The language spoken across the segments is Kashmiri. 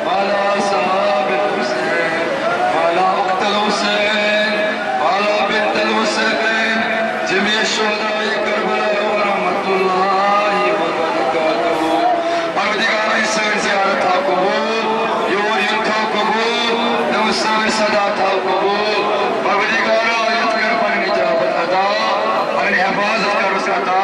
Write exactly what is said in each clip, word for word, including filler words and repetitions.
وعلى أصحاب الحسين وعلى أخت الحسين وعلى بنت الحسين، جميع شهداء كربلاء ورحمة الله وبركاته۔ پروردگارا، سٲنۍ زیارت تھاو قبول، یور یُن تھاو قبول، تہٕ سٲنۍ صدا تھاو قبول۔ پروردگارا، یتھ کر پنٕنۍ اجابت عطا، پنٕنۍ حفاظت کرُس عطا،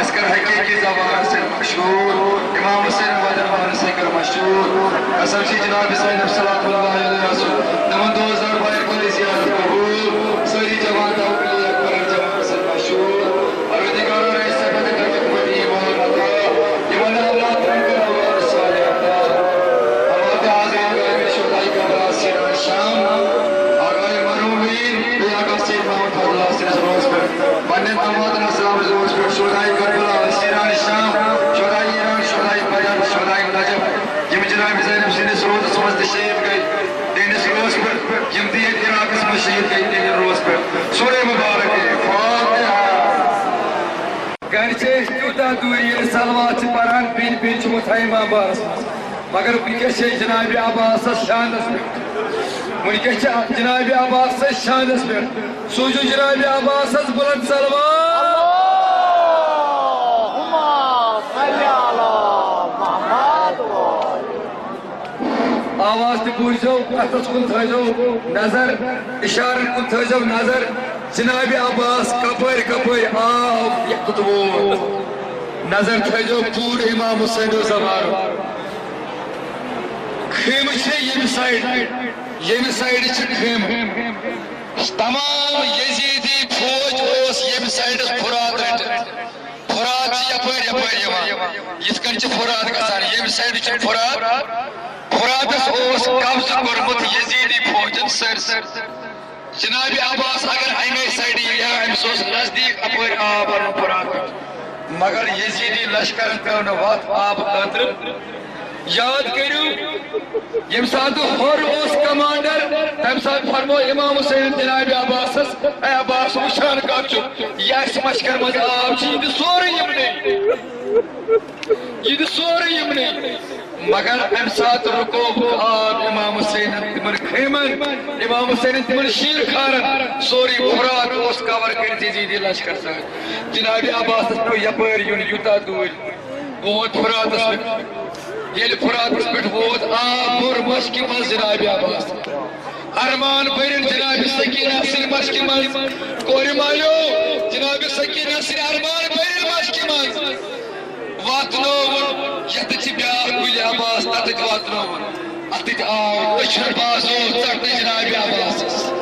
اسہِ کر حقیقی زبانس سۭتۍ مشہور، امام حسین مدن پانس سۭتۍ کر مشہور۔ قسم چھ جناب زینب صلوات اللہ علیہ سُنٛد، تِمن دوست دربار کٔرِو زیارت قبول۔ سٲری جوان تھاو علی اکبر جوان سۭتۍ مشہور۔ پروردگارا، رئیس صاحب تہِ کر حکمت ایمان عطا۔ یِمن اولاد ترٛٮ۪ن کر اولاد صالح عطا۔ ہمارے آزاد شہداء کربلا سیران شام، آقای مرحومین، بیٚیہِ آقا سید محمد فضل حسین روز پٮ۪ٹھ، پننٮ۪ن امواتن السلام روز پٮ۪ٹھ، شہداء کربلا، اسیران شام، شہداء ایران، شہداء بدر، شہداء نجف، یِم جناب زینب سٕنٛدِس روزس منٛز تشریف گٔے، تِہنٛدِس روز پٮ۪ٹھ، یِم تہِ ییٚتہِ عراقس منٛز شہید گٔے، تِہنٛدِ روز پٮ۪ٹھ۔ سورہ مبارک فاتحہ۔ گرِ چھِ أسۍ تیوٗتاہ دوٗرِ، ییٚلہِ صلوات چھِ پران، بیٚنہِ بیٚنہِ چھِ وۄتھان امام بارس منٛز۔ مگر وٕنکیٚس چھِ أسۍ جناب عباسس شانس پٮ۪ٹھ۔ وٕنکیٚس چھِ جناب عباسس شانس پٮ۪ٹھ۔ سوٗزِو جناب عباسس بلند صلوات۔ اللهم صل على محمد۔ آواز تہِ بوٗزِو، اَتھَس کُن تھٲیزیو نظر، اِشارَن کُن تھٲیزیو نظر۔ جناب عباس کَپٲرۍ کَپٲرۍ آو یَتھ ووت۔ نظر تھٲیزیو پوٗرٕ امام حسینُک زمانہٕ۔ خیمہٕ چھِ ییٚمہِ سایڈٕ، ییٚمہِ سایڈٕ چھِ خیمہٕ۔ تمام یزیدی فوج اوس ییٚمہِ سایڈٕ فرات رٔٹِتھ۔ فرات چھِ یپٲرۍ یپٲرۍ یِوان، یِتھ کٔنۍ چھِ فرات گژھان، ییٚمہِ سایڈٕ چھُ فرات۔ فراتس اوس قبضہٕ کوٚرمُت یزیدی فوجن سٲرسٕے۔ جناب عباس اگر اَمے سایڈٕ یی ہا، أمِس اوس نزدیٖک اپٲرۍ آب اَنُن فرات پٮ۪ٹھ، مگر یزیدی لشکرن ترٲو نہٕ وَتھ آبہٕ خٲطرٕ۔ یاد کٔرِو، ییٚمہِ ساتہٕ ہورٕ اوس کمانڈر، تَمہِ ساتہٕ فرموو امام حسین جناب عباسس، "اے عباس، وٕچھان کتھ چھُ، یہِ آسہِ مشکن منٛز آب چھُ، یہِ دِ سورُے یِمنٕے، یہِ دِ سورُے یِمنٕے۔" مگر امہِ ساتہٕ رُکووُکھ آب امام حسینن تِمن خیمن، امام حسینن تِمن شیٖر خارن، سورُے فرات اوس کور کٔرِتھ یزیدی لشکر سۭتۍ۔ جناب عباسس پیوٚو یپٲرۍ یُن یوٗتاہ دوٗرِ۔ ووت فراتس پٮ۪ٹھ۔ ییٚلہِ فراتس پٮ۪ٹھ ووت، آب بوٚر مشکہِ منٛز جناب عباس۔ ارمان بٔرِن جناب سکینہ سٕنٛدِ مشکہِ منٛز۔ کورِ مالیو، جناب سکینہ سٕنٛدِ ارمان بٔرِن مشکہِ منٛز۔ واتنووُن، یتھ چھِ بیٛاکھ کُلۍ عباس، تتھ تہِ واتنووُن۔ اتھ تہِ آو دٔچھُن بازو ژٹنہٕ جناب عباسس۔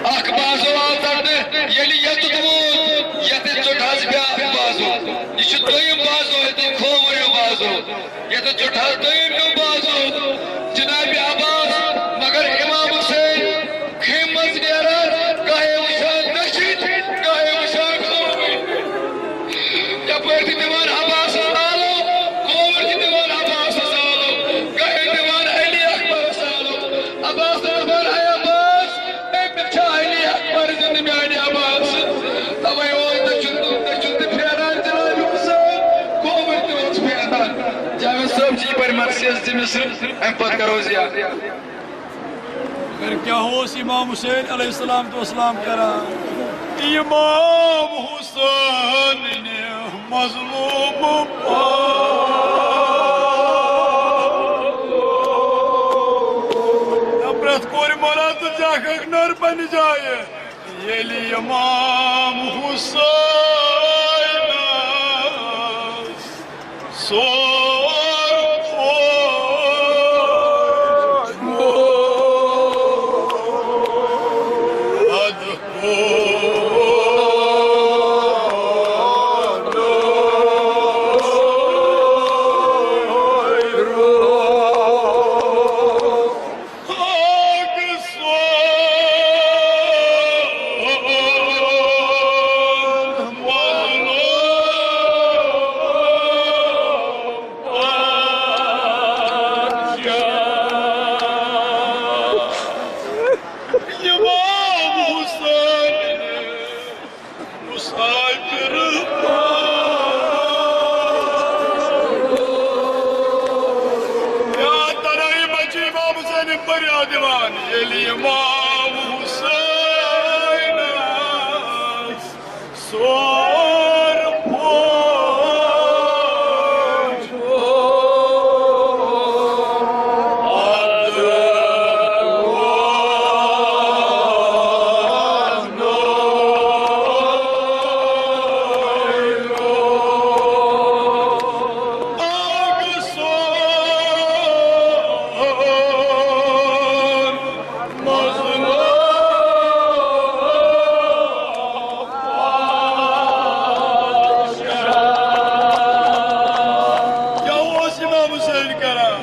اکھ بازو آو ژٹنہٕ، ییٚلہِ یوٚتُتھ ووت، یتھ ژوٚٹ حظ بیٛاکھ بازو۔ یہِ چھُ دوٚیِم بازو، یتھ کھووُر ہیوٗ بازو۔ یتھ ژوٚٹ حظ دوٚیِم ہیوٗ بازو۔ جناب عباس، مگر امام حسین خیمہٕ منٛز نیران، گاہے وٕچھان دٔچھِنۍ، گاہے وٕچھان کھووُر۔ یپٲرۍ چھِ دِوان عباسس آلو، کھووُر چھِ دِوان عباسس آلو، گاہے دِوان علی اکبرس آلو۔ عباس دپان، "اے عباس، أمِس چھا علی اکبر زِندٕ میانہِ عباس؟" توے اوس دٔچھُن تہٕ، دٔچھُن تہِ پھیران جناب حسین، کھووُر تہِ اوس پھیران۔ جاوید صٲب چھِ یپٲرۍ مرثیس دِ مصرٕ، امہِ پتہٕ کرو زیارت۔ مگر کیٛاہ اوس امام حسین علیہ الصلوۃ والسلام کران؟ امام حسین مظلوم پرٛٮ۪تھ کورِ مۄلاتہٕ ژےٚ اکھ اکھ نٔر پننہِ جایہِ۔ ییٚلہِ امام حسین سور پھوٚٹ۔ دِوان ییٚلہِ امام حسینس سور پوچھ۔ کیٛاہ اوس امام حسین کران؟